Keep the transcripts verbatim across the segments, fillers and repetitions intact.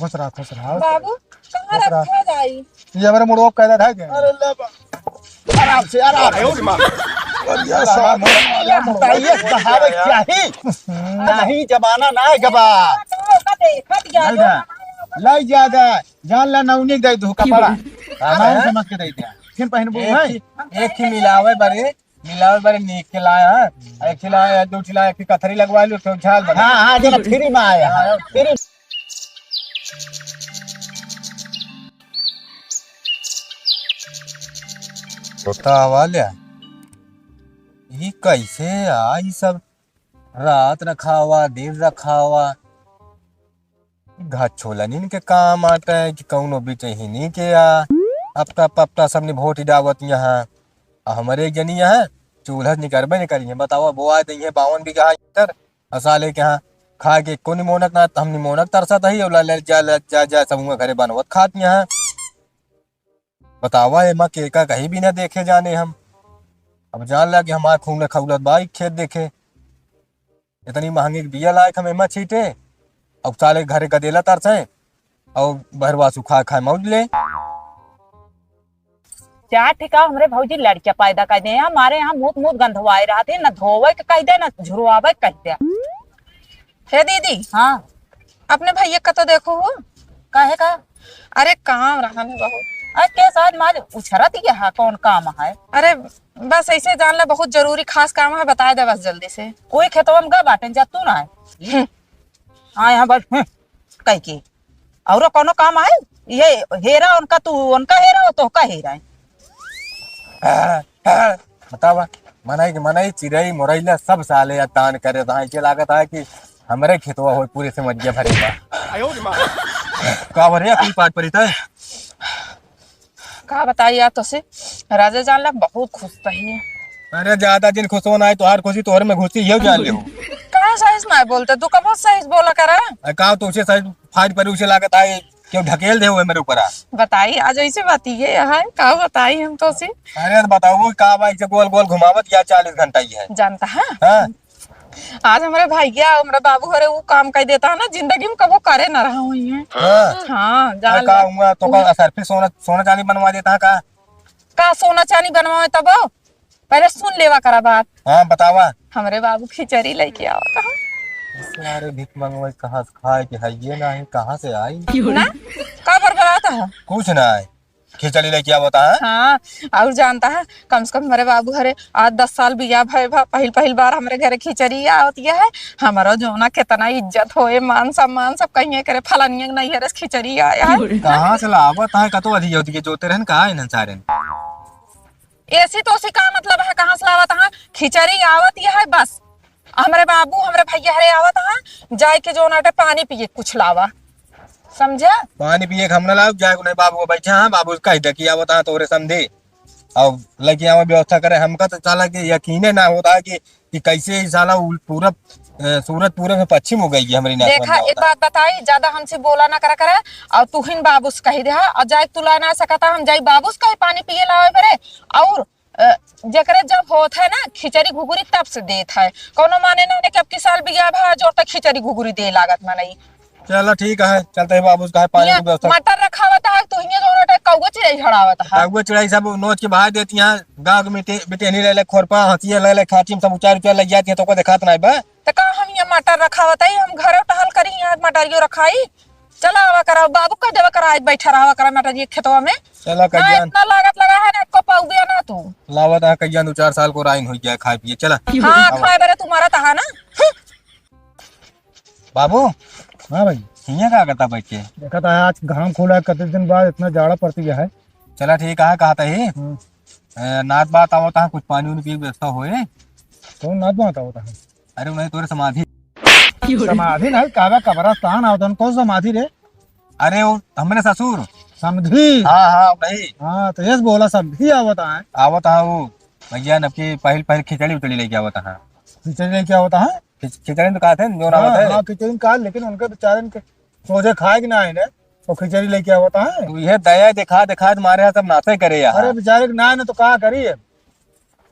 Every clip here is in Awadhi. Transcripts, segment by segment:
खुश रहा, खुश रहा। बाबू, कहाँ खुश रहा। रखा जाई? ये हमारे मुड़वा को कहता था क्या? अरे ले बा-, आराम से, आराम से। अरे ये साला, ये कहावत क्या है? नहीं, जमाना ना है गबा। का देखत गया नहीं लो। जा, लाई जा, जा। जान ला, नौनी दे दो कपड़ा। हाँ, समझ के दे दिया। फिर पहनबू एक भाई। ही, एक ही मिलावे बरे। मिलावे बरे नीक के लाए हैं। एक ठिला, दो ठिला, एक ठिला कथरी लगवा लो, तो झाल बना। हाँ, हाँ, जरा फ्री में आया है। फ्री। बतावा ल्या, ई कैसे आ, ई सब रात रखावा, दिन रखावा। घचोलनिन के काम आटे कि कौनो बिटहिनी के आ, अपटा पपटा सब निभोटी डावत यहाँ। आ हमरे एक जनी यहाँ चूल्हा निकरबे नहीं करी है। बतावा, बोआ दई है बावन बीघा ईंटर, आ साले के यहाँ खाए के एको निमोनक ना, हम निमोनक तरसत ही, और ले जा, ले जा, जा, समूह घरे बनवत खात यहाँ। बतावा, एमा के का कहीं भी ना देखे जाने हम। अब जान ला कि हमार खून खौलत बा, ई खेत देखे। इतनी महंगी के बिया लायक हम एमा छीटे, अब साले घरे गदेला तरसे, और बहरवा सुखा खाए मौज ले। चार ठिका हमरे भौजी लड़किया पैदा कर दे, हमारे यहाँ मूत मूत गंधवाए रहते, न धोवे के कह दे, न झुरवावे के कह दे। हे दीदी, हाँ। अपने भैया का तो देखो हो। काहे का? अरे काम रहा न बहू। अरे के साथ मार उछरत ही है, कौन काम है? अरे बस ऐसे जान ला, बहुत जरूरी खास काम है, बताए दे बस जल्दी से। कोई खेतवा में गा बाटे जा तू ना है। हम्म। हाँ, यहाँ बस, हम्म, कह के। औरो कौनो काम है? ये हेरा उनका, तू उनका हेरा, वो तोहका हेरा है। बतावा, मनई के मनई, चिरई, मोरैला सब साले या तान करे था। ऐसे लागत है कि हमरे खेतवा होई पूरे से मज्जा भरे बा। का भरे कुल पाट परी तय? का बताई यार तोसे, राजा जान ला बहुत खुश तही। अरे ज्यादा दिन खुश होना है, तोहार खुशी तोहर में घुसी, ये जान ले। कहाँ सही से ना बोलते, तू कब सही से बोला करा? अरे का तुझसे सही फाट परी उसे लागत है, क्यों ढकेल दे हुए मेरे ऊपर आ? बताई, आज ऐसे बात ये है, का बताई हम तोसे? अरे तो बताओ, वो का बा, ऐसे गोल गोल घुमावत या चालीस घंटा ही है? जानता है? हाँ। आज हमरे भैया, हमरे बाबू हरे ऊ काम कर देता है ना, जिंदगी में कबो करे ना रहा हुई है। हाँ। हाँ, अरे जान का ले। हुआ, तो का असर फिर सोना, सोना चांदी बनवा देता है का? का सोना चांदी बनवावे तब? पहले सुन लेवा करा बात। हाँ, बतावा। हमरे बाबू खिचड़ी लेके आवत है। सारे भीख मंगवाई कहाँ से खाए के है, ये ना है, कहाँ से आई? ना, का बरबरात है? कुछ ना है, खिचड़ी लेके आवत है। हाँ, और जानता है, कम से कम हमरे बाबू हरे आज दस साल बियाह भय भा, पहिल पहिल बार हमरे घरे खिचड़ी आवत है। हमारा जोना कितना इज्जत होए, मान सम्मान सब कहिए करे, फलानिया के नहीं हरे खिचड़ी आया है। कहाँ से लावत है, कतो अधिक होती के जोते रहन, कहाँ इन्हन सारे? ऐसी तो उसी का मतलब है, कहाँ से लावत है? खिचड़ी आवत ही है बस। हमरे बाबू, हमरे भैया हरे आवत है, जाए के जो नाटे पानी पिए कुछ लावा, समझे? पानी पिए के हम ना लाव, जाए के नहीं, बाबू बैठे हैं, बाबू कह दे कि आवत है तोरे समझे। अब लेके आवे व्यवस्था करे, हमका तो साला के यकीने ना होता है कि, कि कैसे ही साला उल-, पूरब, अ, सूरज पूरब से पश्चिम हो गई है हमरी नाक देखा, बंद एक होता। बात बताई, ज्यादा हमसे बोला ना करा करे, और तू हिन बाबू से कही दे, हाँ, और जाए तू ला ना सकता, हम जाई बाबू से कही पानी पिए लावे बरे, और अ, जेकरे जब होत है ना खिचड़ी घुघुरी तब से देत है। कौनो माने ना कि अब की साल बियाह भा जोर तक खिचड़ी घुघुरी दे लागत मनई। चलो ठीक है, चलते हैं बाबू से कहे पानी ये की व्यवस्था। मटर रखावत है, तो हियां जो रोटे कौआ चिड़ै हड़ावत है। कौआ चिड़ै सब नोच के बाहर देती हैं, गाँव के मिटे-, बिटेनी ले ले, खोरपा, हंसिया ले ले, खाची में सब उचार उचार लग जाती है, तो को दिखात नहीं बा। तो का हम ये मटर रखावत है, हम घरे टहल करी, यहाँ मटरियो रखाई। चला आवा करा, बाबू कह देवा करा, आज बैठा रहा करा मटर ये खेतवा में। चला ना कहियान। इतना लागत लगा है ना, एको पाउबे ना तू। लावत है कहियान, दो चार साल को राइन हो गया खाए पिए, चला। हाँ, आवा। खाए बरे तुम्हारा तहा ना। बाबू। हाँ भाई। हियाँ का करता बैठ के? देखा था आज घाम खुला है, कितने दिन बाद इतना जाड़ा पड़ती है। चला ठीक है, कहा था ही। हम्म। ए, नात बात आवत है, कुछ पानी उनी पी के व्यवस्था होए। कौन नात बात आवत है? अरे नहीं, तोरे समाधि। समाधि नहीं, काबा कब्रस्तान आवत है, कौन समाधि रे? अरे वो हमरे ससुर। समधी। हाँ, हाँ, वही। हाँ, तो यस बोला समधी आवत है। आवत है वो भैया, नबकी पहिल, पहिल खिचड़ी उचड़ी लेके आवत है। खिचड़ी लेके आवत है? खिच-, खिचड़ी तो कहा थे, जो ना हाँ, होता है। हाँ, खिचड़ी कहा, लेकिन उनके बेचारे के सोझे खाए के ना आए ने, वो खिचड़ी लेके आवत है। तो यह दया दिखा, दिखा मारे यहाँ सब नाशे करे यहाँ। अरे बेचारे के ना आए ना तो का करी?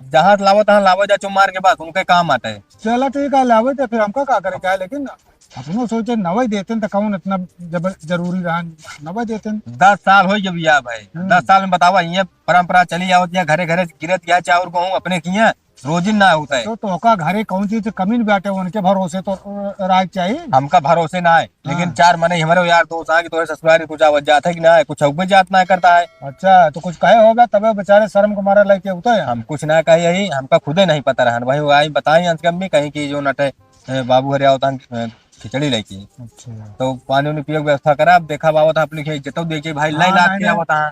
जहाँ से लावत, तहाँ लावत जा, चुप मार के बस, उनके काम आते हैं। चला ठीक है, लावे तो फिर हमका का करे, क्या है, लेकिन अपनो सोचे नवै देतेन त कौन इतना जबर-, जरूरी रहा, नवै देतेन। दस साल होइ गए भैया भाई, हम्म। दस साल में बतावा, ये परंपरा चली आवत या, घरे घरे गिरत या चाउर गेहूं अपने किए, रोजिन ना होता है। तो, तो ओका घरे कौन चीज के कमी न बाटे, उनके भरोसे तो राज चाहिए। हमका भरोसे ना है, लेकिन हाँ। चार मने हमारे यार दोस्त आ कि तोरे ससुरारी कुछ आवत जात है कि ना है, कुछ अउबे जात ना करता है। अच्छा, तो कुछ कहे होगा तबे बेचारे शर्म के मारे लेके होता है। हम कुछ ना कहे यही, हमका खुदे नहीं पता रहन भाई, वो आई बताई अंत कम भी कहीं कि जो नटे ए, बाबू हरे आवत हन, ए, खिचड़ी लेके। अच्छा। तो पानी उनी पिए के व्यवस्था करा, अब देखा बाबत अपने के इज्जत देखिए भाई, हाँ, लाई लाग नहीं, के नहीं। आवत हाँ।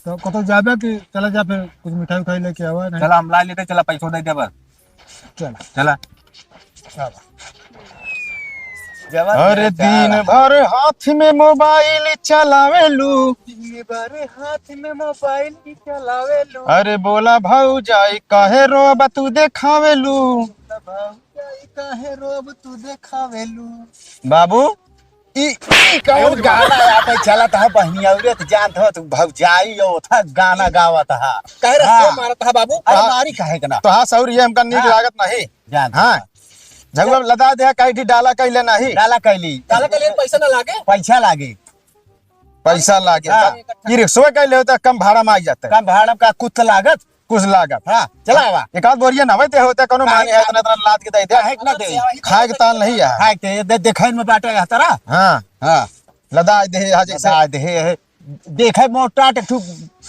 तो कतो जाबे कि चला जा फिर कुछ मिठाई उठाई लेके आवा, नहीं? चला हम ला लेते, चला पैसो दे दे बस। चला। चला। चला। जवन अरे है दिन चारा। भर हाथ में मोबाइल चलावेलू। दिन भर हाथ में मोबाइल चलावेलू। अरे बोला भौजाई काहे रोब तू देखावेलू। बोला भौजाई काहे रोब तू देखावेलू। बाबू, ई, ई कौन गाना यहाँ पे चलत है बहिनी? अउरे तो जानत हो तू भौजाई यो था गाना गावत है। कहे रस्ते हाँ। मारत है बाबू। अरे हाँ। मारी काहे के ना? तो हाँ सौर ये हमका नीक हाँ। लागत नहीं। जानत हाँ। है। झगुआ लदा दे, काई ठी डाला कैले नाही। डाला कैली। डाला कैले पैसा ना लागे? पैसा लागे। पैसा लागे। हाँ। ई रिक्शा कैले होता, कम भाड़ा में आ जाता है। कम भाड़ा में का कुछ लागत? कुछ लागत। हाँ, चला आवा। एक आध बोरिया नवे ते होता, कोनो काहे माने है, का-, इतना, इतना लाद के दे दे। काहे के ना दे? खाए के ताल नहीं है। खाए के दे, देखाइन में बाटे है तारा। हाँ। हाँ। लदा दे, हाँ, जैसे लदा दे, है। देखे मोटा टे ठू,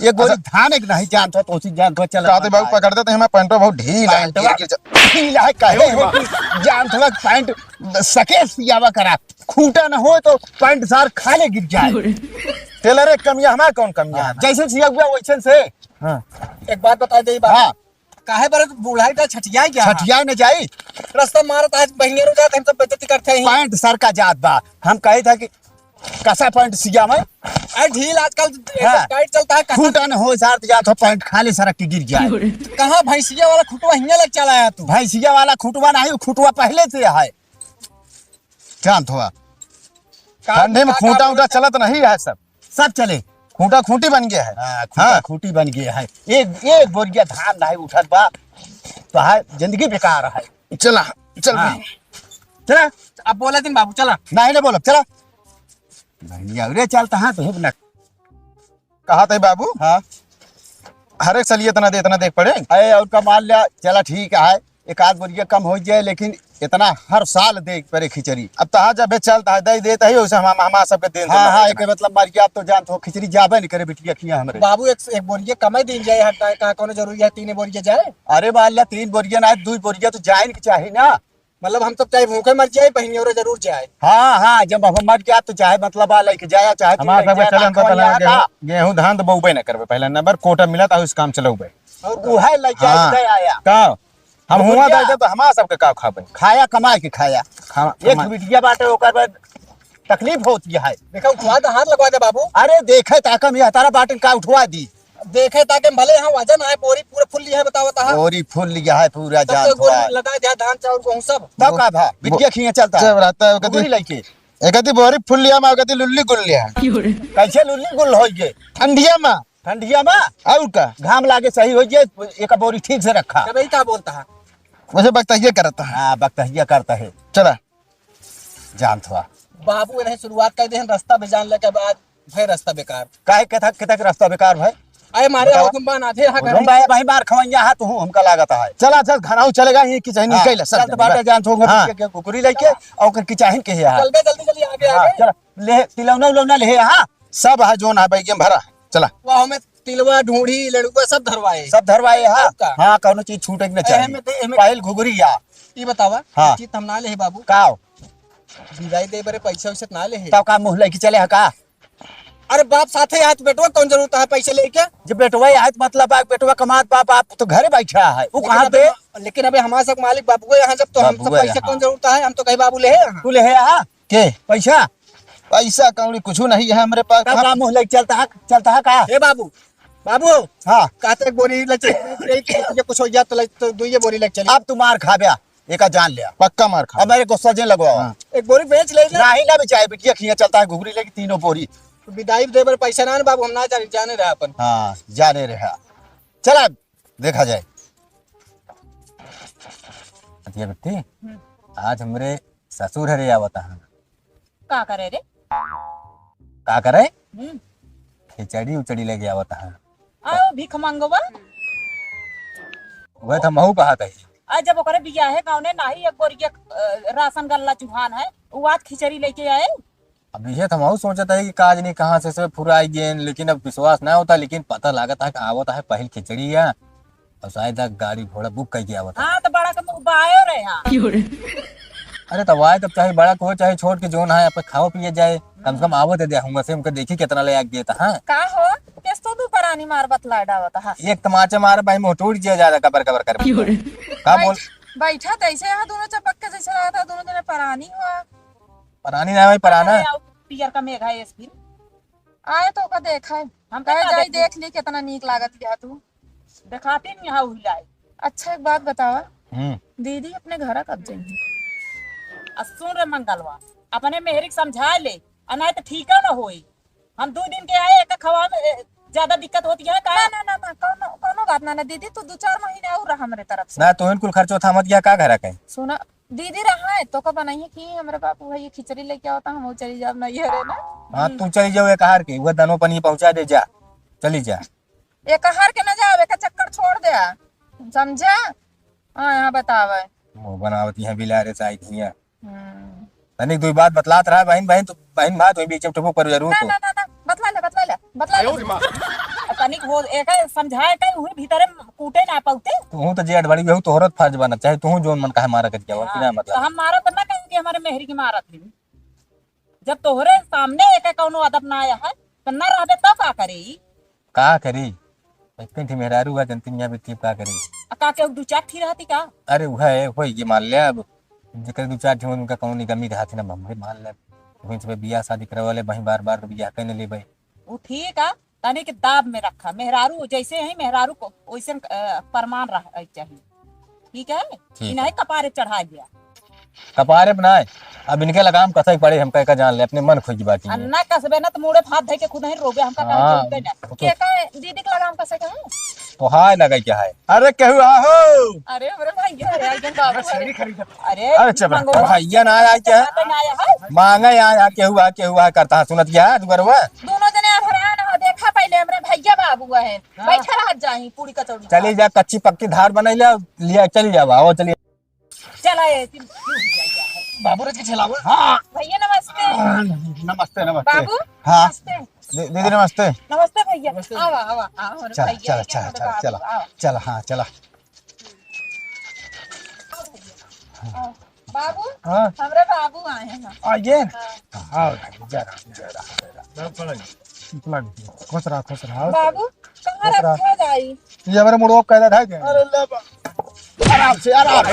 एक बोरी अच्छा। धान एक नहीं जानत हो, तो उसी जानत हो, चल काते बाबू पकड़ देते हैं, मैं पैंटवा बहुत ढील है, पैंटवा गिर, गिर जा-, ढील है, काहे हो कि जानत हो, पैंट सकेत सियावा करा, खूंटा न हो तो पैंट सार खाले गिर जाए। टेलर एक कमिया, हमार कौन कमिया है? जैसे सिया हुआ वैसन से। हाँ। एक बात बता दे बाबू। हाँ। काहे बरे तू बुढ़ाई का छठियाई क्या? छठियाई न जाई। रास्ता मारत आज बहिनिया रो जात, हम सब बेइज्जती करते हैं। पैंट सर का जात बा, हम कहे था कि कसा पैंट सिया में? अरे ढील आजकल हाँ। टाइट चलता है, कसा खूंटा न हो सार तो जात हो, पैंट खाली सरक के गिर जाए। कहाँ भैंसिया वाला खुटवा हियां लग चला है तू? भैंसिया वाला खुटवा नहीं, खुटवा पहले से है। जानत हुआ। का-, ठंडी में का-, खूंटा का-, उटा चलत नहीं है सब। सब चले। खूंटा खूंटी बन गया है। हाँ, खूंटा हाँ। खूंटी बन गया है। एक, एक बोरिया धान नहीं उठत बा, तो है जिंदगी बेकार है। चला, चल हाँ। भाई। चला। अब बोला दिन बाबू, चला। नहीं, नहीं बोलब, चला। भैया, रे चलता है तो हिप न। कहा थे बाबू? हाँ। हर एक साल इतना दे, इतना देख पड़े। अरे, और का मान लिया, चला ठीक है, एक आध बोरिया कम हो जाए, लेकिन इतना हर साल देख पड़े खिचड़ी। अब तहा जब चलता है, दे देता ही, उसे हम, हम, हम सबके देन हाँ, देना हाँ, इतना। एक मतलब मार के आप तो जानत हो, खिचड़ी जाबे नहीं करे बिटिया खिया हमरे। बाबू, एक, एक बोरिया कम ही दिन जाए, हर टाइम कहाँ कोनो जरूरी है, तीन बोरिया जाए? अरे मान लिया, तीन बोरिया ना, दो बोरिया तो जाए नहीं चाहिए ना। मतलब हम सब चाहे भूखे मर जाए, बहिनियों रे जरूर जाए। हाँ, हाँ, जब हम मर जाए तो चाहे मतलब आ लेके जाया, चाहे तू हमार लेके सबके जाया, चलन ना पता खोया लगा, था। गेहूं, गेहूं धान तो बोबे ना करबे, पहला नंबर कोटा मिला था, उस काम चलौबे। और वो है लेके हाँ। आया, आया। का? हम वो हुआ बुढ़िया। दाई तो हमार सबके का खाबे? खाया कमाए के खाया। खा-, एक कमाए। बिटिया बाटे ओकर बाद तकलीफ होती है। देखा, उठवा दे, हाथ लगवा दे बाबू। अरे देखे ताकम ये हतारा बाटन का उठवा दी। देखे ताकि भले यहाँ वजन आए, बोरी पूरा फुल लिया है, बताओ, बताओ। बोरी फुल लिया है पूरा तब जान तो बोरी थोड़ा। लदा दिया, धान चाउर गेहूं सब। तब का भा? बिटिया खिया चलता है। जब रहता है, वो कदी, गुल्ली लेके। एक कदी बोरी फुल लिया, मैं कदी लुल्ली गुल लिया। कैसे लुल्ली गुल होई गे? ठंडिया में। ठंडिया में? और का? घाम लागे सही होई गे, एक बोरी ठीक से रखा। तब यही का बोलता है? वैसे बकतहिया करता है। हाँ, बकतहिया करता है। चला। जानत हुआ। बाबू इन्हें शुरुआत कर दे, रास्ता बेजान लेके बाद भय रास्ता बेकार। काहे केथा, केथा के रास्ता बेकार भाई? अरे मारे बतावा। आओ तुम बान आधे यहाँ घर। भाई, भाई मार खवैया हाथ हूँ, हमका लागत है। चला, चल, घराऊ चलेगा, ये किचहन हाँ, निकल, सब चल, तो जने। बाटा जानत होंगे, हाँ। के, के कुकुरी लेके, और ओकर किचहन के है। चल बे, जल्दी, जल्दी, आगे, हाँ, आगे। चला, ले, तिलौना, उलौना ले, हाँ, सब है, जोन है, बैगे में भरा, चला। वाह, हमें तिलवा, ढूंढी, लड़ुआ सब धरवाए। सब धरवाए, हाँ। सबका। हाँ, कौनो चीज छूटे के न चाहिए। एमे दे, एमे पायल घुघरी या। ई बतावा, हाँ। चीज हम ना ले है बाबू। का? बिदाई दे बरे पैसा वैसा ना ले है। तब का मुँह लेके चले है का? अरे बाप साथे आए तो बेटवा कौन जरूरत है पैसे लेके? जब बेटवा आए तो मतलब आ, बेटवा कमात बाप, आप तो घरे बैठा है। वो लेकिन कहाँ अबे पे? मा-, लेकिन अबे हमारे सब मालिक बाबुए यहाँ, जब तो हम सब बाबुए पैसे यहाँ। कौन जरूरत है? हम तो कहे बाबू ले है यहाँ। तू ले है यहाँ? के? पैसा? पैसा कौड़ी कुछ नहीं है हमरे पास। तब का मुँह लेके चलता है, चलता है का? ए बाबू, बाबू। हाँ। कहते एक बोरी ले चल, ये कुछ हो गया तो ले, तो दो ये बोरी ले चली। अब तू मार खाबे, एका जान ले। पक्का मार खा। अब मेरे गुस्सा जे लगवावा। हाँ। एक बोरी बेच ले ना। नहीं ना बेचाए, बिटिया खिया चलता है घुघरी लेके तीनों बोरी। विदाई दे बर पैसा ना, ना बाबू, हम ना जाने, जाने रहा अपन। हाँ, जाने रहा। चला, देखा जाए। अतिया बिट्टी, हम्म। आज हमरे ससुर हरे आवत है। का करे रे? का करे? हम्म। खिचड़ी उचड़ी लेके आवत है। आओ भीख मंगवा। वह तो महू कहत है। आ, जब ओकरे बियाहे गवने नाही एक बोरिया, अ, राशन गल्ला चुहान है, उ आज खिचड़ी लेके आए। अब इहे तो महू सोचत है कि काज नहीं कहाँ से, से फुराई गेन, लेकिन अब विश्वास ना होता, लेकिन पता लागत है कि आवत है पहिल खिचड़ी या और शायद आ गाड़ी घोड़ा बुक करके आवत है। हाँ, तो बड़ा के मुँह बायो रहे, हाँ। अरे, तब आए, तब चाहे बड़ा को, चाहे छोट के, जोन है, आप खाओ पिए जाए, कम से कम आवत है दे, हम से उनका देखी कितना ले आग देता, हाँ। का हो, केस तो दू परानी मार बतला डावत, हाँ। एक तमाचा मार भाई, मुँह टूट जिया ज्यादा कबर कबर कर। का बोल? बैठ-, बैठा तैसे यहाँ दोनों चपक के जैसे रहा था, दोनों जने परानी हुआ। परानी ना भाई, पराना। अरे, आओ, पियर का मेघा एस फिर। आए तो ओका देखा है। हम कहे का जाई देखी? देख ली कितना नीक लागत बिया तू। देखाती नहीं है उहिलाई। अच्छा, एक बात बतावा। हम्म। दीदी अपने घरा कब जाइहैं? आ सुन रे मंगलवा, अपने मेहरी के समझा ले, आ नहीं तो ठीक ना होई। हम दो दिन के आए, एक खवा में, ए, ज्यादा दिक्कत होती है का? ना, ना, ना, ना, कौनो, कौनो बात ना, ना दीदी, तू दो चार महीने और रह हमरे तरफ से। ना, तोहिन कुल खर्चो थामत गया का घरा के? सुना, दीदी रहा है, तो का बनाइए कि हमरे बाबू है, ये खिचड़ी लेके आवता, हम चली जाब ना, ये रे ना। हाँ, तू चली जाओ एक हार के, वह दनो पनी पहुँचा दे, जा, चली जा। एक हर के न जावे, एक चक्कर छोड़ दे, समझा? हाँ, यहाँ बतावे। मुँह बनावत यहाँ बिलारे साई हिया। हम्म। तनिक दुई बात बतलात रहा, बहिन, बहिन, तो बहिन भाई, तो बीच में टुपुक पर जरूर ना, तो। ना, ना, ना, बतला ले, बतला ले, बतला ले। आयो रे माँ। तनिक हो, एक समझाए कहीं हुई भीतरे कूटे ना पाउते। तू तो जेठ बड़ी बहू, तोहरत फर्ज बनत, चाहे तू जोन मन कहे मारा कर जाओ, हाँ, बिना मतलब। तो हम मारा तो ना कहें कि हमारे मेहरी की मारत है। जब तोहरे सामने एके कौनो अदब ना आया है, तो ना रहबे तो का करे ई? का करी? एक ठे मेहरारू बा, जनती मियाँ बेटी का करी? आ का केहू दू चार ठी रहती का? अरे उहे, होई के मान ले अब। जेकर दू चार ठी उनका कौनो निगमी रहती ना, हमरे मान ले। वहीं से बियाह शादी करवा ले, वहीं बार बार बियाह कइने लेबे। उ ठीक है, तनी के दाब में रखा। मेहरारू जैसे है, मेहरारू को वैसे, अ, प्रमाण रह, चाहिए। ठीक है? ठीक इन्हें है। कपारे चढ़ा दिया। कपारे पे ना है। अब इनके लगाम कसई पड़े, हमका एका जान ले, अपने मन खोजी बाटी आ में। ना कसबे ना तो मुड़े हाथ धइ के खुद ही रोबे, हमका कहे हाँ, जोड़बे ना। वो तो के का दीदी के लगाम कसे के है? तो हाय लगे क्या है? अरे केहू आहो। अरे हमरे भैया, अरे आइगन बाबू, अरे। अरे चल, मंगवा। भैया ना आया क्या है? ना आया है? मांगे आया, केहू आ, केहू आ करता है, सुनत क्या है, दुगरवा? दोनों जने अधरान हो, देखा पहले हमरे भैया बाबू है। हाँ। बैठा रह जाही, पूरी कचौड़ी चली खा। जा, कच्ची पक्की धार बनाई ले, लिया, चली जावा, आओ, चलिए। चला, ए, तिन, तिन, बाबू रच के चलावा। हाँ। भैया, नमस्ते। नमस्ते, नमस्ते। बाबू, हाँ। नमस्ते। दे-, दीदी, नमस्ते। नमस्ते, भैया। नमस्ते। आवा, आवा, आवा, हमरे चला, भैया, चला, ये चला, हमरे चला, बाबू, चला। आवा। चला, हाँ, चला। हाँ। बाबू, हाँ। हमरे बाबू आए हैं। आ, ये? हाँ। हाँ, जय राम, जय राम, जय राम। खुश रहा, खुश रहा। बाबू, कहाँ खुश रहा। रखा जाई? ये हमरे मुड़वा कैदा था क्या? अरे ले बा-, आराम से, आराम से।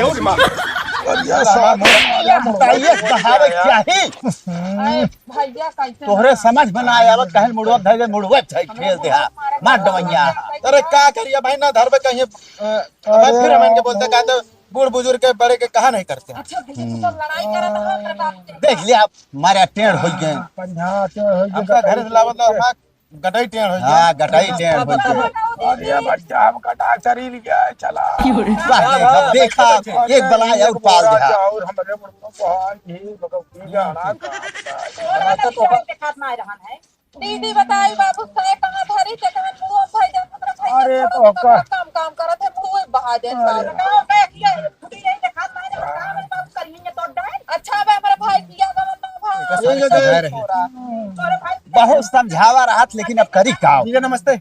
अरे साहब, बताइए, कहावत क्या है? अरे भैया, कैसे तोहरे ना? समझ में ना आवत, कहे मुड़वा धर दे, मुड़वा धर खेल दे, हाँ। मार डवैया। अरे का करिए भाई, ना धरबे कहीं, अ, अरे फिर हम इनके बोलते, कहते, बूढ़ बुजुर्ग के बड़े के कहा नहीं करते हैं। अच्छा भैया, तू तो लड़ाई करत रहा, मेरे बाप से। देख लिया, मारे टेढ़ हो गए। पंजा टेढ़ हो गए, हमका घर से लावत ला, माँ गटाई टेढ़ हो गया। हाँ, गटाई टेढ़ हो गया। अरे भैया, हम गटा चरी लिया है, चला। वाह, देखा, देखा, एक बलाई और पाल दिया। और हमरे मुर्गा को, हाँ, ये बगल की जाना। तो तो देखात ना रहन है। दीदी बताई बाबू, काहे कहाँ धरी, ते कहाँ मुँह भाई जान, हमरा भाई अरे, के तो छोड़ो, का? काम, काम करत है, मुँह बहा दे अरे। साला। ना, काहे किया है? खुदी यही देखा, मारे, का मेरे बाबू करिए तो डाल। अच्छा, अब हमारा भाई किया गवन ना भाई। ये तो ये तो है। छोरा। तोरे भाई बहुत समझावा रहत, लेकिन अब करी का? भैया, नमस्ते।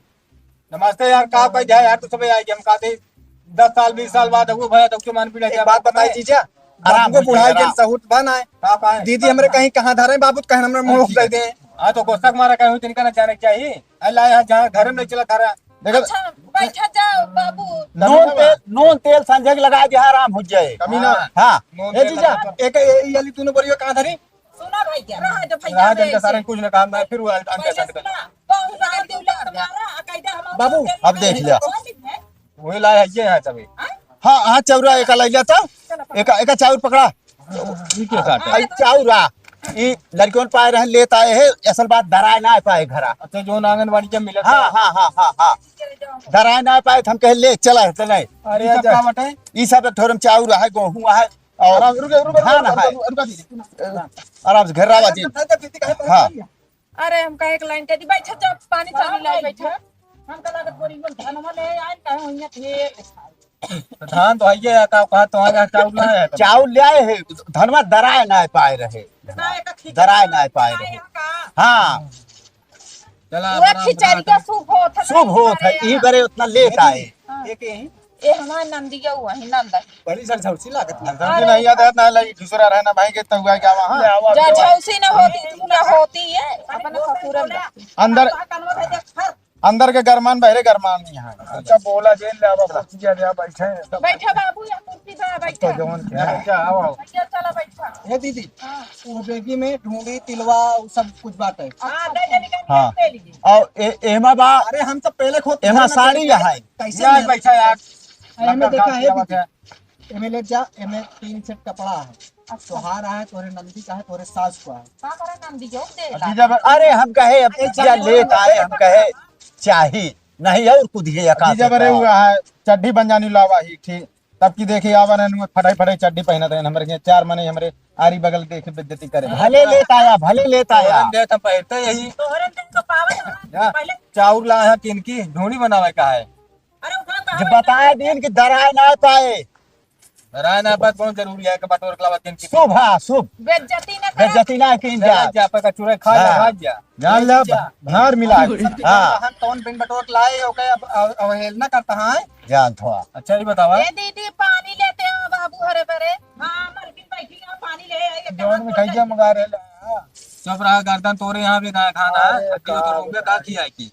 नमस्ते यार, का कह जाए यार, तो सबे आए, हम कहते दस साल, बीस साल बाद वो भैया, तो क्यों मान पीना एक क्या बात बताई, जीजा? आराम बाबू को हो बुढ़ाई जाएगा। के सहूत बन आए। का पाए? दीदी हमरे कहीं कहाँ धरे, बाबू कहे हमरे मुंह दे दे। हाँ, तो गोस्ता मारा कहीं, तिनका ना जाने के चाहिए। अल्लाह, यहाँ जहाँ घर में नहीं चला था रहा। देखो। अच्छा, बैठा जाओ, बाबू। नून तेल, नून तेल संझे के लगा दिया, आराम हो जाए। कमी ना। हाँ। नून ए तेल जीजा, लगा। एक, ए, ये वाली तूने बोलियो कहाँ धरी? सुना भैया, रहा दे भैया, रहा दे, इनका सारे कुछ ना काम ना, फिर वो अंडा भैया, सट कर। सुना, बहुत बड़ा दिल है तुम्हारा, आ, कैसे हम बाबू, आपको अब देख लिया। वही लाए है, ये है सभी। हाँ, हाँ, चौरा एक लाई लिया था। एक, एक चाउर पकड़ा। ई के साथ है? आई चाउर आ, ई लड़कियों पाए रहे, लेत आए है, असल बात धराए ना पाए घरा। अच्छा, जो आंगनबाड़ी के मिलत हाँ, है। हाँ, हाँ, हाँ, हाँ। धराए ना पाए, तो हम कहे, "ले, चला है, चला है।" अरे, ई सब अच्छा। का बटे? ई सब एक ठोरम चाउर है, गेहूं है, और आराम, रुके, रुके, धान रुके, है। रुके, रुके, रुके, दीदी। आराम से घेरावा जी। हाँ। अरे, हम कहे एक लाइन कह दी, बैठा, जब पानी चानी लाई, बैठा। हम कहा, "अगर कोई मन धनवा ले आए, कहे, वहीं थे।" तो धान तो आइए, का कहा, तो आगे चाउर लाए हैं। चाउर ले आए हैं, धनवा दराए ना पाए रहे। दराए ना पाए रहे। हाँ। चला, पूरा अपना खिचड़िया अपना शुभ होत है, शुभ होत है, हमारे ई यहाँ। बरे उतना लेट आए। हाँ। एक यही। ये हमार नंदिया हुआ है, नंद। बड़ी झरझौसी लागत है। हाँ। नहीं याद है, ना लगी, दूसरा रहे ना भाई के, तब क्या वहाँ? ले आओ, आप झरझौसी ना होती, ना होती है, अपने ससुर में। अंदर, अंदर के गरमान, बहरे गरमान नहीं है। अच्छा, बोला जे ले आवा, कुर्सी ले आवा, बैठे हैं सब। बैठा बाबू, या कुर्सी पे तो बैठा। जवन क्या है? अच्छा, आओ, आओ। भैया, चला बैठा। ए दीदी, हाँ। वो बेगी में ढूंढी, तिलवा, वो सब कुछ बात है। हाँ, दे दे, निकाल के हाँ। दे लीजिए। और ए-, एमा बा, अरे, हम सब पहले खुद एमा घर में साड़ी बैठे है। कैसे यार, नहीं? बैठा यार। अरे, एमे लड़का देखा का है क्या बात दीदी? है? एमे ले जा, एमे तीन सेट कपड़ा है। अच्छा। तोहार है, तोरे नंदी का है, तोरे सास का है। का करे नंदी जो दे ला। जीजा बा-, अरे हम कहे अब अच्छा, जीजा चलो, लेत आए, हम कहे चाही नहीं और कुछ ये का जीजा बरे हुआ है, चड्ढी बंजानी लावा ही ठीक। तब की देखे आवा रहन, फटाई फटाई चड्ढी पहनत रहन, हमरे के चार मने हमरे आरी बगल देखे बेइज्जती करे। भले लेत आया, भले लेत आया। तोहरन देत हम पहनते यही। तोहरन देत तो पावन है। जा, पहले चाउर ला है किनकी ढोनी बनावे का है। अरे उठा, जो बताए दिन की दराए ना पाए। राय ना बात बहुत जरूरी है कि बटोर के लावा दिन की। शुभ, हाँ, शुभ। बेइज्जती ना करे। बेइज्जती ना कीन जा। जा, जा, पे का चूरा खा जा, हाँ। भाग जा। जान ले, जा। भार मिला। हाँ। हम तौन बिन बटोर के लाए, ओके, अब, अब अवहेलना करता है। जान थोड़ा। अच्छा, ये बतावा। ए दीदी, पानी लेते हो बाबू, हरे भरे। हाँ, मलकिन बैठी है, पानी ले आई, जौन मिठाई मंगा रहे ले, हाँ। चुप रहा, गर्दन तोरे यहाँ भी ना खाना है, अरे, अब तो का रोक दे, का बताई। किया है कि?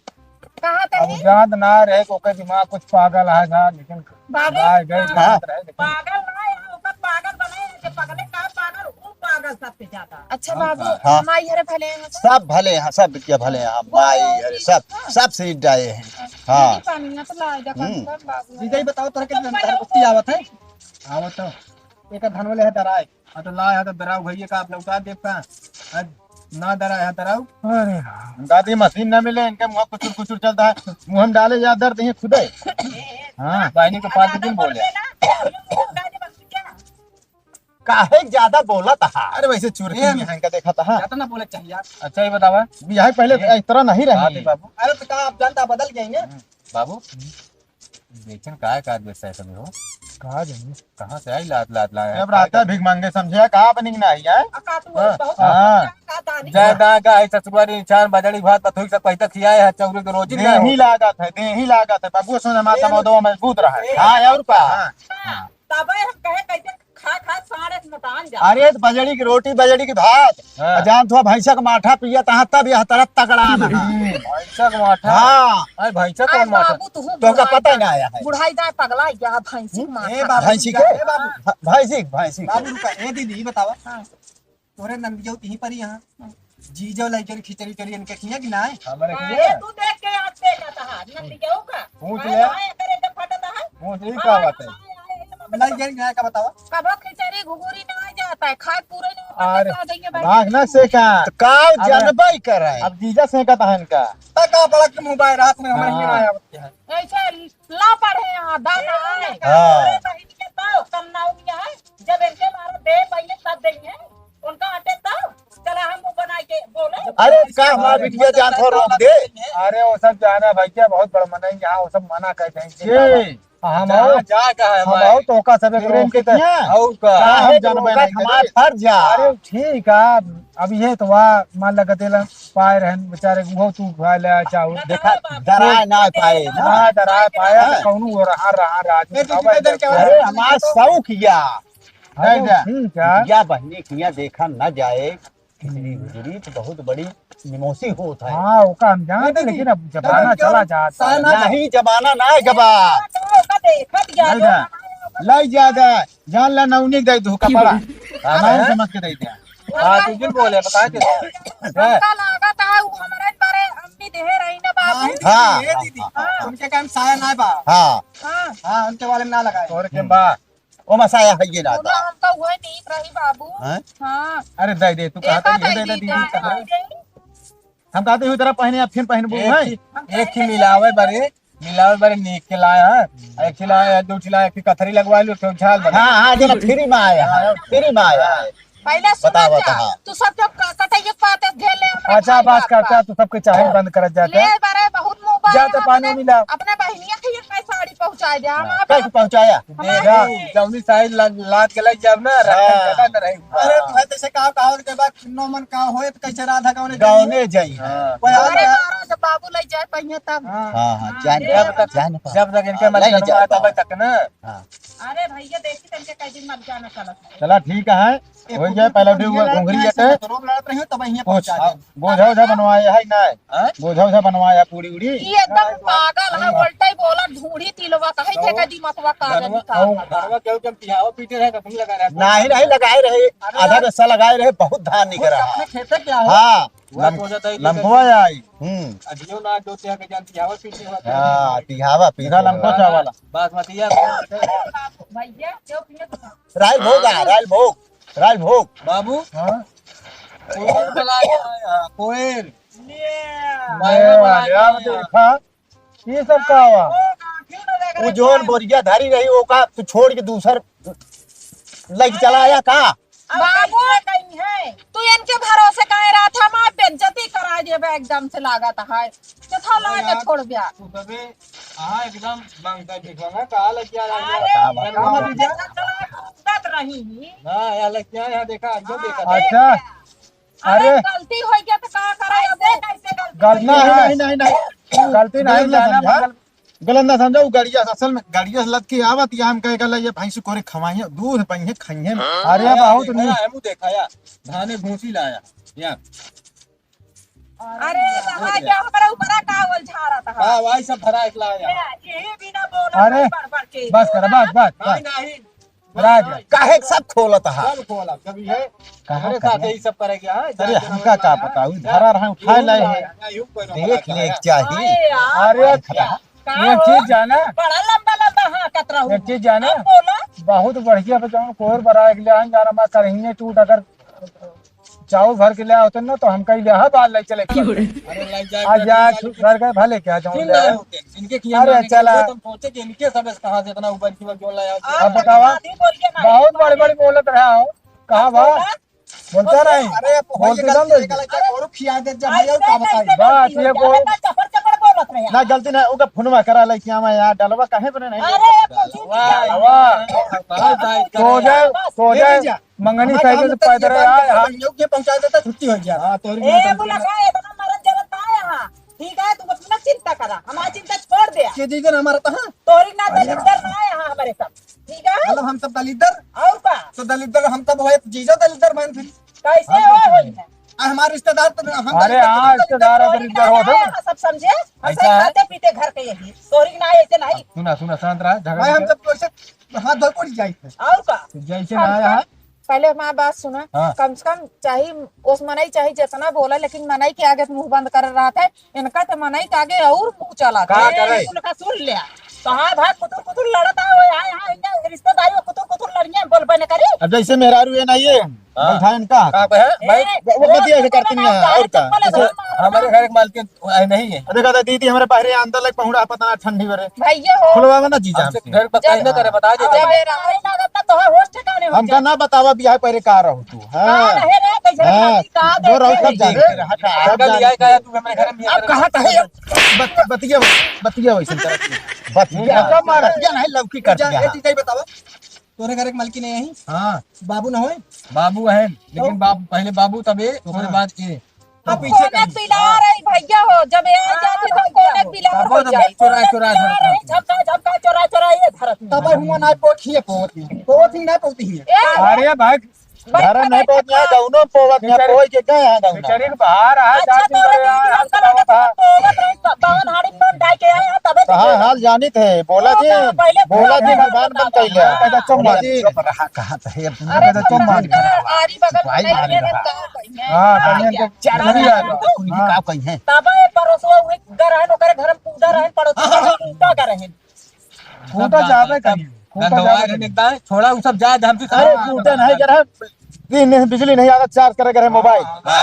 कहाँ अब तनी? याद ना रहे कि ओकर दिमाग कुछ पागल है ना, लेकिन बाबू, गाय गए हाँ। याद रहे, लेकिन पागल ना है, ओकर पागल बनाए है, जे पगले का पागल, ऊ पागल सबसे ज्यादा। अच्छा हाँ, बाबू, हाँ। माई हरे भले हैं सब? सब भले हैं, सब बिटिया भले हैं, माई हरे सब, हाँ। सब सीट आए हैं। हाँ। दीदी, पानी ना तो लाए जा, हम्म। कम कर बाबू। दीदी, बताओ, तोरा के तो धन पहले कुत्ती आवत है? आवत तो। एक धन वाले है डराए। हाँ, तो ला, यहाँ तो डराऊ भैया का आप लौटा देब का? आज ना डरा, यहाँ डराऊ। अरे राम। दादी मशीन ना मिले, इनके मुँह कुचुर कुचुर चलता है। मुँह में डाले जा दर्द, ये खुदे। हाँ। बहनी को फालतू क्यों बोले? काहे ज्यादा बोला था? अरे वैसे चुरकी ए, में इनका देखा था। ज्यादा ना बोले चाहिए यार। अच्छा, ये बतावा। यहाँ पहले ये इस तरह नहीं रही। बात है बाबू। अरे तो का आप जानता बदल गए हैं? हम्म, बाबू। बेचन काय का बेचता है सभी हो? का जानी? कहाँ से आई लात, लात लाया है? अब रहता है भिख मांगे, समझे? कहाँ बनिंग ना आई है? आ, का तू हाँ। बहुत हाँ। का दानी? जय दा का है ससुरा रे, चार बजड़ी भात बथुई सब पैसा खियाए है, चौरी के रोजी ना देही हो। लागत है, देही लागत है। बाबू सोना माता ए, मौदवा मजबूत रहा है। ए, हाँ, और का? हाँ। हाँ। तबे हम कहे कैसे खा खा साढ़े मोटान जा। अरे तो बजड़ी की रोटी, बजड़ी की भात। हाँ। आ जान थो भैंसा का माठा पिया तहाँ तब यह तरह तगड़ा ना। भैंसा का माठा? हाँ। अरे भैंसा कौन अरे माठा? बाबू, तू तो का बुढ़ाई पता का, ना आया है। बुढ़ाई का पगला या भैंसी का हम्म? माठा। ए बाबू, भैंसी के? ए बाबू। भ-, भैंसी, भैंसी के। बाबू रुका, ए दीदी, ये बतावा। हाँ। तोरे नंदियो यहीं पर ही यहाँ। जीजो लइके खिचड़ी उचड़ी इनके खिया कि नाय? हमारे अरे, खिया? तू देख के आज पे जाता है, नंदियो का। पूछ आए, ले। आए, करे तो फटता है। पूछ ले, का बात है? लइके खिया का बतावा? कबो खिचड़ी घुघुरी ना जाता है, खाए पूरे ना होता है, अरे, खा देंगे भाई। आँख ना सेका। तो का अब जानबे करे? अब जीजा सेकत है इनका। तो का बड़ा के मुँह बाय रात में हमारे हाँ। यहाँ आया होते हैं। ऐसे ला पड़े यहाँ, दादा आए। हाँ। अरे, बहिन के तो कम ना हो गया है, जब इनके मारो दे पहले तब देंगे। उनका आटे तो चला हम वो बना के बोले। अरे का हमारा बिटिया जान थोड़ा रोक दे। अरे वो सब जाना भैया, बहुत बड़ मनाई यहाँ, वो सब मना कर देंगे। के? हम जहाँ आओ, जा का है हम भाई। आओ तो का सब एक रोक के तो किया? और का? का हम काहे जानबे रोकत नहीं हमार करी? फर्ज जा। अरे ठीक है, अब ये तो वाह, मान लगा तेला पाए रहन बेचारे, वो तू खा ले चाहो। देखा, डराए ना पाए ना। ना डराए पाया तो हाँ। कौनो हो रहा, रहा, राज ए, तू बताओ कितने दिन भाई। क्या अरे हमार शौक या। अरे नहीं जा। ठीक है। या बहनी किया देखा ना जाए। खिचड़ी उजड़ी तो बहुत बड़ी निमोसी होत है। हाँ, ओका हम जानते, नहीं, लेकिन अब जमाना नहीं, चला जाता है। नहीं, जमाना ना है, जबा। तो ओका देखत या नहीं जा। लाई ज्यादा, जान ला नौनी दे दो कपड़ा। हाँ, नहीं हाँ। समझ के दे दिया। हाँ, तू क्यों बोले, बता के। हमका लागत है, उ हमरे बारे हम भी देहे रही ना बाबू। हाँ, हाँ, ये दीदी, हाँ, हाँ। उनके काम साया ना बा। हाँ। हाँ। हाँ, उनके बारे में ना लगाए। और के बा? ओमा साया है ये ना दोनों था। हमका हुए नीक रही बाबू। हैं? हाँ। अरे दे दे, तू कहा देखा था, ये दे दे दीदी, दीदी, कहा। दे दे। हम कहते हुए तरह पहने, अब फिर पहनबू, एक हैं? ही, एक ही मिलावे बरे, मिलावे बरे नीक के लाए हैं। एक ठिला, दो ठिला, एक ठिला कथरी लगवा लो, तो झाल बना। हाँ, हाँ, जना फ्री में आया है, फ्री में आया है। पहले सुना बताओ, क्या? बताओ। तू सब जो क-, कटई के पाते घेर ले, हमरा अच्छा, भाई बस बाप करता, का। तू सबके चाहे बंद करत जाता। ले बरे, बहुत मुंह बात जा तो है, पानी अपने, मिला। अपने बहिनिया के एक साड़ी पहुंचाए दे, हम हाँ, आप कैसे पहुंचाया? हमारे देखा, जौनी साइड लग, लाद के लग जाब ना, रखन हाँ। जगह न रही। अरे, तू है तैसे का, का और के बाद नौ मन का होए, तो कैसे राधा गाँव ले गाँव जाइए? ले जाइए। हाँ। कोई हाल अरे, है? मारा जब बाबू ले जाए पहिए तब। हाँ। हाँ, हाँ, जान जब पाओ, तक, जान पाओ। जब तक इनके हाँ, मत नहीं, नहीं, करवा, जान तब पाओ। तक ना। हाँ। अरे भैया, देखी तनके कई दिन मत जाना चलत। चला, ठीक है, हो जाए, पहले उठे हुए घुंघरी जटे। तो रोब लड़त रही हो, तब यहीं कुछ पहुंचा दे। गोझा ओझा बनवाया है ना? हाँ? गोझा ओझा बनवाया, पूड़ी उड़ी? ई एकदम पागल है, उल्टा ही बोला, ढूंढी तिलवा, कहीं थे का दिमागवा कागज निकाल। गनवा केहू जब तिहावा पीटे रहे, कखनी लगा रहे। नहीं, नहीं, लगाए रहे, अरे आधा यार। हिस्सा लगाए रहे, बहुत धान निकला। अपने खेते क्या हो? हाँ, वो लम-, सोचत है कि लमकवा आई। हम्म। अदियो ना जोते है कि जब तिहावा पीटे हुआ हाँ, तिहावा पीटे इधर लमको हुआ। चावल। बासमतिया। भैया, क्यों पिए तू? राइल भोग आ, राइल भोग, राइल भोग। बाबू। हाँ? कोयल बुला के आया, कोयल। ले। बायरो बुला के आया। देखा, ये सब का हुआ? वो जोन बोरिया धरी रही, ओका तू छोड़ के दूसर लइके चला आया का? बाबू, तू इनके भरोसे काहे रहत है? हमार बेइज्जती करा देबे एकदम से लागत है। चथा ला के छोड़ दिया। तू तबे, हाँ, एकदम बंका देखो ना, का लग गया, लग गया। अरे, का बात है? कूदत रही ही। हाँ, यहाँ लग गया, यहाँ देखा, आज देखा। अच्छा। अरे, अरे। गलती हो गया तो का करा, ऐसे कैसे गलती गलती हो गया? नहीं, नहीं, नहीं, नहीं। गलती नहीं, गलत ना जाना, समझा। मतलब गलत ना समझा, वो गड़िया से, असल में गड़िया से लद के आवत, या हम कहे गला, ये भैंस कोरे खवाइए, दूध पहिए, खाइए। अरे, हाँ, बहुत देखा नीक। है, मुँह देखा या, धाने घूसी लाया, या। अरे, रहा क्या, हमारा ऊपरा का ओल झाड़ा था। हाँ, वही सब भरा एक लाया। ये, यही बिना बोला अरे, बड़ बड़ के। बस कर, बस, बस, नहीं, बस। नहीं। राज। काहे सब खोलत हा? सब खोला, कभी है। कहाँ हमारे साथ करे? यही सब करे क्या है? अरे, जान हमका का पता, उ धरा रहा, उठाए लाए है। देख ले, चाही। अरे यार, अरे, का एक हो? चीज जाना? बड़ा लंबा लंबा हाँकत रहू। एक चीज जाना? अब बोला। बहुत बढ़िया बचाओ, कोर बरा एक ले आन जाना, मैं करहिए टूट अगर चाउर भर के ले आवत न, तो हम कही ले, हाँ, बाल ले चले। अरे, ले जाए आज कर यार, ले छु-, घर के भले क्या जाऊँ ले। इनके खिया अरे, मांगे चला। तो हम सोचे कि इनके सब कहाँ से इतना ऊपर की ओर जोन लाया। अब बतावा, बहुत बड़े बड़े बोलत रहा हो। कहाँ बा? बोलता नहीं। अरे, बोलते कम बोलते। और खिया दे जब भैया का बताई। बस, ये बोल। चपर चपर बोलत रहे। ना, गलती ना, ओका फोनवा करा ले, क्या मैं यार, डलवा काहे बने नहीं? अरे, ये कुछ नहीं। वाह, वाह। तो जाए, तो जाए। मंगनी साइकिल से पैदल आए, हाँ। ये पहुंचा देता, छुट्टी हो गया। हाँ, तो ए, बोला का, इतना मरद जरत ना है, हाँ। ठीक है, तुम अपना चिंता करा, हमारी चिंता छोड़ दे। के जीजन हमारा तो, हाँ। तोरी ना दलिद्दर ना है, हाँ, हमारे सब। ठीक है? मतलब हम सब दलिद्दर? और का? तो दलिद्दर हम सब होए, जीजो दलिद्दर बहन फिर। कैसे हो वही है? आ, हमारे रिश्तेदार तो हम अरे दलिद्दर हाँ, तो रिश्तेदार दलिद्दर दलिद्दर हो, हो। सब समझे? हम सब ऐसा है? खाते पीते घर के यही। तोरी ना ऐसे नहीं। सुना, सुना, शांत रहा, झगड़ा भाई, हम सब तो ऐसे हाथ धो पड़ी जाए थे। और का? तो जैसे हम ना आया सब है। पहले हमार बात सुना, हाँ। कम से कम चाहे ओस मनई चाहे जितना बोला, लेकिन मनई के आगे मुंह बंद कर रहा था। इनका तो मनई के आगे और मुंह चला था। का करे? उनका सुन लिया। तो हाँ भाई, कुतुर कुतुर लड़ता हो, यहाँ, यहाँ, यहाँ रिश्तेदारी में कुतुर कुतुर लड़िए, बोल बने करी। अब जैसे मेहरारू ये नहीं है, हाँ। बैठा इनका। का बे? भाई, ए, वो, वो बतिया से करती नहीं है, और का? चप्पल जैसे मारो। हमारे घर के मालकिन आए नहीं है। देखा था दीदी, हमारे बाहरे अंदर लग पहुंचा, पता ना ठंडी बरे। भैया हो। खुलवा ना जीजा हमसे। घर पर कहीं ना करे, बता दे। जब ये रहा है ना, तो होश ठिकाने हो हमका जाए। ना बतावा, बियाह पहले का रहू तू? हाँ। का रहे रे, कैसे हाँ। शादी का जो रहू देखे? सब जाने। सब आजकल जाने। ये का है, तू हमारे घर में अब कहाँ कहे? बत-, बतिया, बतिया वैसे तरह की। बतिया। मुंह का मारा। बतिया नहीं, लौकी कर जा, दिया। ए, चीज बतावा। तोरे घर एक मलकिन है यहीं? हाँ। बाबू ना होए? बाबू है, लेकिन तो? बाबू, पहले बाबू, तब ए, ओकरे हाँ। बाद ए। तो हाँ। पीछे कोने कहीं। पिला रही भैया हो, जब ए आ जाती तो कोने पिला तब हो तो जाई। चोरा, चोरा कोने पिला धरता। रही, झपका, झपका, चोरा, चोरा ये धरत। तब हुआ ना पोत ही है, पोत ही। पोत ही ना पोती ही है। ए, अरे भाई, घर नहीं पोत है, दौनो पोवत है, बेचारे, पोई के गए हैं दौनो। बेचारे के बाहर आ, अच्छा, जाती तो है, अरे यार, दीदी, हम हमका बतावा लगा था। पोवत रही, बावन हाड़ी में डाल के आए हैं, तबे तो कहाँ बोला। हाल जानित है, बोला तो जी, पहले बोला जी, बोला। भगवान बन कैले। हाँ, कहता चुप मार। चुप रहा, कहाँ तो है, अरे कहता चुप मार। आरी बगल में भाई नहीं मारी है, रहा। का कही है? हाँ, हाँ, कहीं इनके चार चार महीने आ गए। कुल की हाँ। का कही है? तबे परोसवा हुए घर है, ओकरे घर में कूदा रहे, पड़ोसी हाँ। कूदा रहे। खूब तो जाबे करिए, खूब तो गंधवा जाबे है करिए। निकलता है, छोड़ा, वो सब जा, हमसे अरे, हाँ। कूदे नहीं करे, दिन में बिजली नहीं आता, चार्ज करे करे मोबाइल। हाँ, हाँ,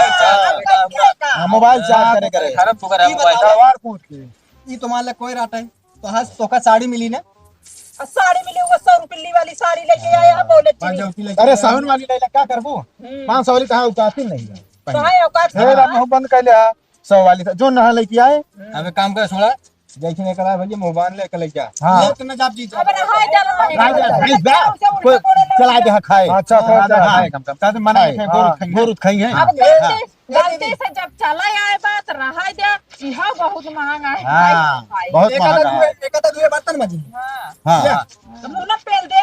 हाँ, हाँ, मोबाइल चार्ज करे करे। खराब तो करे मोबाइल। सवार कूद के। ई तुम्हारे लिए कोई राट है? तो हाँ, तोका साड़ी मिली ना? आ, साड़ी मिली, वो सौ रुपये वाली साड़ी लेके आया है, बोले भाई, चली। जौती लेके अरे, आया। सावन वाली लैला, का करबू? हम्म। पाँच सौ वाली कहाँ उतारती नहीं है। तो है, औकात हे, है। राम, मुँह बंद कर ले, हाँ। सौ वाली था, जो नहा लेके आए। हम्म। अब एक काम कर, छोड़ा, जैसे नहीं करा भैया, मोबाइल लेके लेके आ। हाँ। लेफ्ट में जाप जी, अब रहा है, जा रहा है। रहा है, जा, जा। उल्टा कोई बोले लोग। चला दे, खाए। अच्छा, हाँ, खाए, खाए। खाए, कम, कम। ताते मना खाए। नहीं खाए, हाँ। गोरुत खाई है। अब हाँ। गलती गलती से जब चला आए बा, त रहा दे, इहो बहुत महंगा है, हाँ, भाई, भाई। बहुत एक आधा महंगा दुए, है। एक आधा दुए बर्तन माजी। हाँ। हाँ। या। तो मुंह न पेल दे।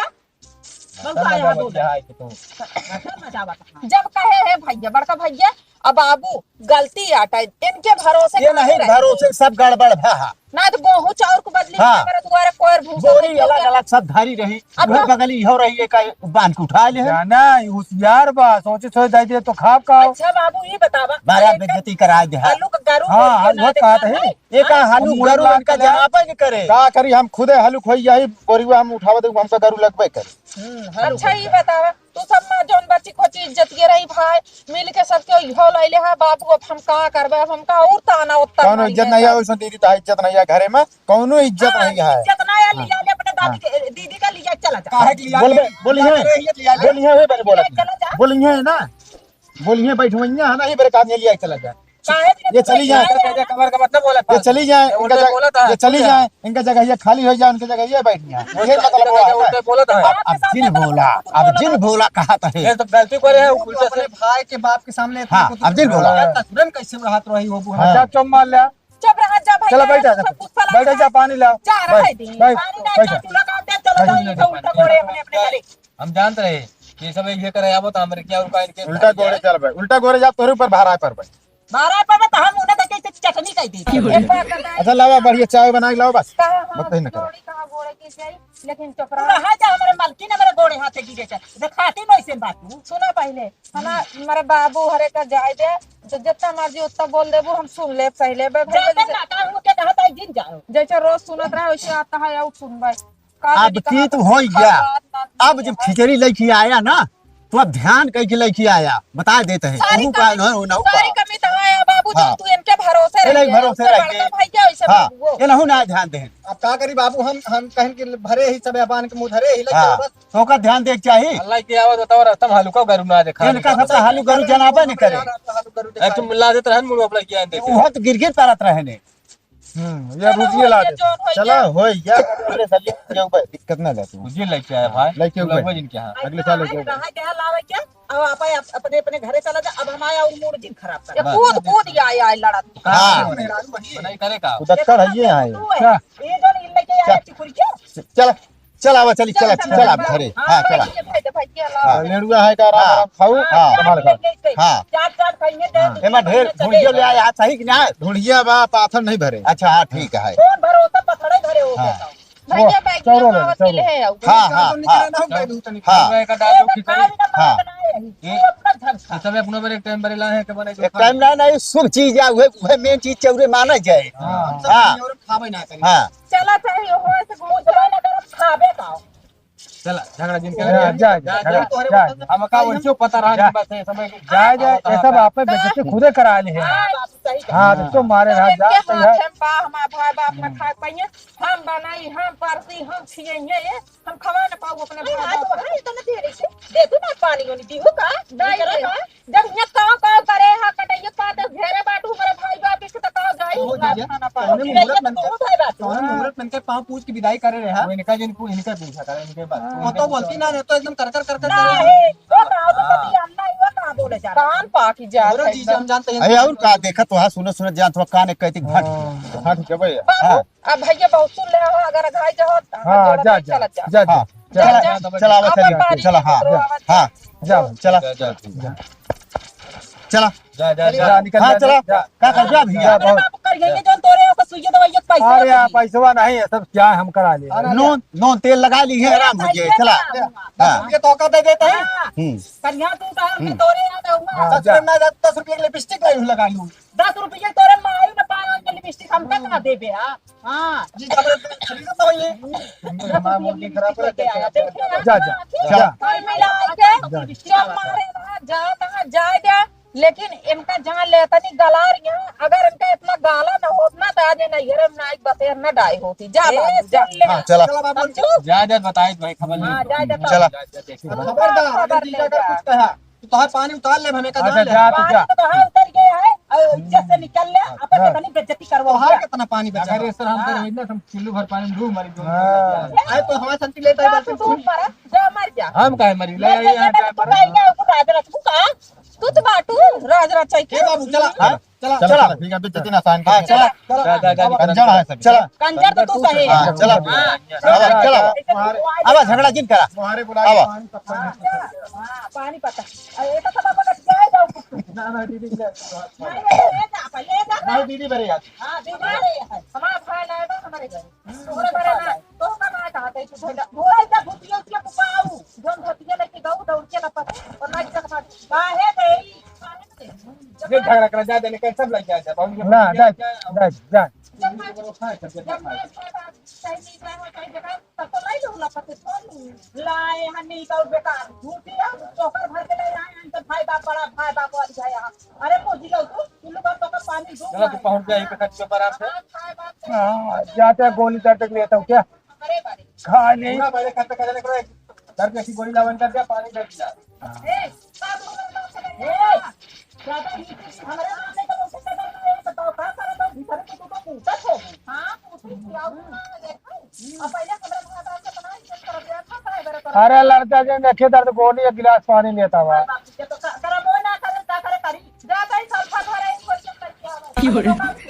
बहुत आया बोल। है कि तू। जब कहे है भैया, बड़का भैया, अब बाबू, गलती आटा, इनके भरोसे ये कहाँ नहीं, रहे? भरोसे सब गड़बड़ भा। ना तो गोहूँ चाउर को बदली हाँ। में मेरे दुआरे कोयर भूसा बोरी नहीं अलग होता। अलग सब धारी रही, अब वह तो बगली हो रही है का बांध के उठा ले है। जाना ही होशियार बा, सोचे सोचे दे दे तो खाब का हो। अच्छा बाबू, ये बतावा, बारह एक बेइज्जती करा दे है। आलू का गरू हाँ, बोल के आलू ना का देखा है। है। एक हाँ? आलू मुंह गरू लाग इनका के ले। जनाबे नहीं करे। का करी, हम खुदे हलुक होई जाई, बोरिया हम उठावे दे, हमका गरू लगबे करे। हम्म, हलुक अच्छा, होई ये जाई। बतावा, तू सब माँ जौन बच्ची खोची इज्जत के रही भाई, मिल के सबके इहो लैले हा बाबू, अब हम का करबे, अब हमका और ताना उत्तर कौनो मारी इज्जत है नहीं है, सब। वैसन दीदी तो इज्जत नहीं है घरे में, कौनो इज्जत हाँ, नहीं है। इज्जत नहीं है, हाँ। लिया ले अपने दादी हाँ। के, दीदी का लिया चला जा। काहे के लिया बोलबे, ले? बोली लिया है। ले, लिया ले। बोली है, वही बारे बोला लिया था। चला जा। बोली है ना, बोली है, बैठवैया है ना, ये बारे काम ये लिया चला जा। काहे के ये चली जाए। चला जा? कमर का मतलब बोला ये था। चली जाए, ये इनका उल्टा जग-, बोला था। ये चली हाँ। जाए, इनका जगह ये खाली हो जाए, उनके जगह ये बैठ जाए। ये उल्टा मतलब बोला है। उल्टा बोला था। अब, अब जिन बोला, अब जिन बोला कहा था। ये तो गलती करे है, तू उल्टा से अपने भाई के बाप के सामने इतना हाँ, कुछ अब जिन बोला। बोला। तुरंत कैसे हाथ रही हो, वो हाँ। अच्छा, चुप मार ले। चुप रहा, जा भाई, चलो, बैठ जा, सब गुस्सा बैठ जा, लगा। पानी लाओ। जा, रहे बैठ, दी। बैठ, पानी ना, बैठ। जा, चूल्हा काट दे, चलो, बैठ। चलो, ये तो उल्टा बोले अपने, अपने घरे। हम जानते रहे कि ये सब ये करे, अब तो हमरे क्या उनका इनके उल्टा गोड़े चल भाई, उल्टा गोड़े जा, तोरे ऊपर भारा पर भाई। भारा पर तो हम उन्हें देखे से चटनी कह दी। एक बार बता। अच्छा, लावा, बढ़िया चाय बना के लावा बस। कहाँ, कहाँ, बस कहीं ना करो। जोड़ी कहाँ गोड़े की जाई, लेकिन चुप रहा। रहा जा, हमारे मलकिन हमारे गोड़े हाथ से गिरे से। देखाती नहीं से बात तू। सुना पहले, हमारा, हमारे बाबू हरे का जाए दे, तो जितना मर्जी उतना बोल देबू, हम सुन लेब, सही लेबे। जाते ना, काम के कहा था, जिन जाओ। जैसे रोज सुनत रहे, वैसे आता है, और सुनबे। का अब दीदी की कहा तो था, होई गया। बात, बात अब नहीं जब है। खिचड़ी लेके आया ना, तो अब ध्यान कह के लेके आया, बता देते हैं। सारी तू का कमी, ना, ना, सारी का। कमी तो है, बाबू, हाँ। जब तू इनके भरोसे ये रह नहीं गया, भरोसे उससे रह बड़का गए। भैया, वैसे हाँ, बाबू वो। ये नहीं ना ध्यान दे। अब का करी बाबू, हम, हम कहन के भरे ही सब अबान के मुंह धरे ही, लेकिन हाँ, बस। तो का ध्यान दे के चाहिए। अल्लाह के आवत बताओ, रास्ता में हलुका गरु ना देखा। इनका सबसे हलुक गरु जनाबे नहीं करे। हलुक गरु ए, देखा। तुम ला देत रहन मुंह अपना किया देते। वो तो गिर गिर तरत रहे ने। हम्म, ये अब रुकिए, ला होइए, दे। जौन होइए। चला, होइए। अरे, साले, ये ऊपर दिक्कत ना ले तू। मुझे लेके आया भाई। लेके तू ऊपर। लगवा जिनके यहाँ। अगले साल लेके ऊपर। कहाँ, कहाँ लावे क्या? अब आप आए, आप अपने, अपने घरे चला जा। अब हम आए और मूड जिन खराब कर। ये बस। कूद, कूद, ये आए, आए लड़ा तू। हाँ। बनाई करे का? उदक्कड़ है ये आए। तू है। क्या? ये जो इन लेके आए क्या? चिकुरी के? चला, चला, आवा, चली, चला, चला, चला, चला, चला, घरे। हाँ, हाँ, चला। ये भाई, भाई, ये लाओ। हाँ। लेड़ुआ है का, आराम, हाँ। आराम खाऊ, हाँ, हाँ, तुम्हारे घर। हाँ। चाट, चाट खाइए, हाँ। दे दीजिए, एमा ढेर चलिए। ढूंढियो ले आया, सही कि ना? ढूंढिया बा, पाथर नहीं भरे। अच्छा, हाँ, ठीक है। कौन भरोसा पथड़े भरे हो हाँ। गए तो? भैया, वो, बैग चौरो में ले, मावा चौरो। किले है, आओ। हाँ, हाँ, चौरो हाँ। निकले ना, बैग उतनी। हाँ। चौरो एक आधा दो खिचड़ी। हाँ। ये, तू अपना घर खा। ये सब अपना बार एक टाइम बरेला है कि बने जो एक खा टाइम ले। ना, ना, ये शुभ चीज है, वह, वह मेन चीज चौरे माना जाए। हाँ। हाँ। हम सब और खावे ना करें। हाँ। चला, चाहे हो, ऐसे घूम चला, ना करब, खाबे का। चला, झगड़ा जिन के जा, लगे। जा, जा, जा, जा, जा। जा। हमका वैसे पता रहा जा। कि बस ये समय को जा, जा, ये सब आप में बेइज्जती खुदे करा ले है। हाँ, बात सही कहा। हाँ, तो मारे तो रहा, जा, इनके तो हाथ यार। हम बा, हमार भाई बाप ना हम्म। खा पाइए, हम बनाई, हम परसी, हम खियइए, ये हम खवा ना पाऊ अपने अरे, भाई आज बाप। वहाँ इतना देर है, दे दो ना पानी, उन्हें दीहू का? नहीं, निकला नहीं। का? जब यहाँ काम, काम करे, हाँ, कटैया पात घेरे बाटू, हमारे भाई बाप के तो का जाई? ओ, जीजा, खाना पानी। कौने मुहूर्त मन के, कौने मुहूर्त मन के पाँव पूछ के विदाई करे रहे, हाँ? वो इनका जिन पू-, इनका पूछा करे, इनके बात। वो तो बोलती ना, नहीं तो एकदम कर, कर, कर, कर ना, करे। ए, वो का, वो हाँ। कभी हम ना, वो का बोले जा रहा। कान पाकी जा रहा है जीजा, एकदम। हम जानते हैं। अरे, और का देखत वहाँ सुनत, सुनत जात हुआ, कान एक कहती घाट। हाँ। घाट जबे। हाँ। अब भैया बहुत सुन ले हो, अगर घाई जाओ, तो हाँ, जोड़ा जा, नहीं जा, चलत जा। जा, जा, हाँ, जा, चला, जा, चला, चला, अपन चला, बारी चला, में हाँ, रोआवत हाँ, जा। चला, जा, जा, जा। चला। जा, जा, जा, जा। निकल हाँ, जा, चला। जा। का कर जा भैया? जा, अरे बहुत। बाबू, कर यही जो तोरे ओकर सुइया दवाइया के पैसा अरे यार, नहीं। पैसवा नहीं है, सब क्या हम करा ले। अरे, नून, नून तेल लगा ली है, आराम हो जाए, चला। हाँ। दस रुपये तो का दे देते हैं। हाँ। हम्म। पर यहाँ तू तो हम हम्म। तोरे यहाँ तो हुआ। हाँ, दस रुपये जा। में दस रुपये की लिपस्टिक लाई हूँ, लगा लूँ। दस रुपये तोरे माई ने पाँच के लिपस्टिक हमका का देबे, हाँ? हाँ। जी, जब खरीदो तो ये। दस रुपये की लिपस्टिक लेके आया, देखिए ना। जा, जा, जा। कोई मिला के, जा। जो मारे रहा, जा, तहाँ जाए दे, लेकिन इनका जहाँ ले तनी गलार यहाँ, अगर इनका इतना गाला न होत ना, तो आज नैहर में नाई बतेर न डाई होती। जा ए, बाबू, जा। सुन ले। हाँ, चला। चला बाबू। समझू? जा, जा, बताई भाई, खबर ले। हाँ, जा, जा, चला। जा, जा, देखी। खबरदार, खबर अगर ले जीजा अगर जा। कुछ कहा, तो तोहार पानी उतार ले, हमें का अच्छा, जान ले। जा, तू पानी जा। तो तोहार उतर गया है, और इज्जत से निकल ले, अपन हाँ। कितनी बेइज्जती करवा तोहार दिया। कितना पानी बचा अगर है? ये सर हम हाँ। करें ना, तो हम चुल्लू भर पानी में डूब मरी, जो हाँ। मर गया। अरे तो हमारे संती लेता है, जा, बात तू सुन। डूब मरा, जा, मर जा। हम काहे मरी? ले, मर जा, ये जा, यहाँ जा, जा, तू मर जा। कहीं गया, तू राज रच, तू कहाँ? तू तो बाटू, राज रच है ए क्या? बाबू, चला, हाँ। चला, चला, चला, चला। ठीक है, अभी जतिन आसान हाँ, कर। चला, चला। जा, जा, जा, जा, कंजर है सब। चला। कंजर तो तू सही है। हाँ, चला। हाँ, चला, चला। चला। ऐसे तू आए अब झगड़ा जिन करा। तुम्हारे बुलाए अब। पानी पत्ता। हाँ, हाँ, पानी पत्ता। अरे, ये तो सब अब बच जाए जाओ। ना, ना, दीदी, ले। नहीं, ये ले जा, पहले ले जा। नहीं, दीदी, बड़े यार। हाँ, दीदी, बड़े है। हमारा भाई लाए बा, हमारे घर। तोहरे बड़े ना, तो का ना चाहते, तू ढोला, ढोला इधर घुटिया, उसके पुपाऊ। जोन घुटिया लेके गऊ, दौड़ के लपट। और ना इज्जत बात। काहे गई? ये झगड़ा करा, जा, जा, निकल, सब लग जा, जा। बाबू, ये ना, जा, जा, जा। जब मैं, जब मैं इसका बात सही नहीं जाए, सही जगह, तब तो लाई लूँ ना, पति छोड़ लूँ। लाए हनी का बेकार, झूठी है, चोकर भर के ले आए हैं, तो भाई बाप बड़ा, भाई बाप वाली है यहाँ। अरे, पहुँच जाओ तू, तू लोग तो का पानी दूँ चलो, तू पहुँच जा, यहीं पे खर्चे पर आप। हाँ, भाई बाप हाँ, जाते हैं, गोली दर्द के लिए तो क्या? अरे, बारे। खा नहीं। पूरा पहले खर्चा खर्चा निकलो, एक दर्द की गोली लावन कर दिया, पानी दे दिया। ए, का बोल रहा है? ए, ज्यादा नीचे से हमारे नाम नहीं करो, उससे डर नहीं है, बताओ, का करे तो भीतर में तू तो पूछत हो। हाँ, पूछत हो, क्या हुआ, देखो। अब पहले हमारे भाई बाप से बना, इज्जत कर दिया, था, साहब, बड़ा कर अरे लड़का जे देखे दर्द गोली एक गिलास पानी लेता हुआ। बाप रे, तो का-, करम वो ना करे, का करे करी। जा कहीं सल्फा धरे, इनको चेक करके आवे। क्यों रे?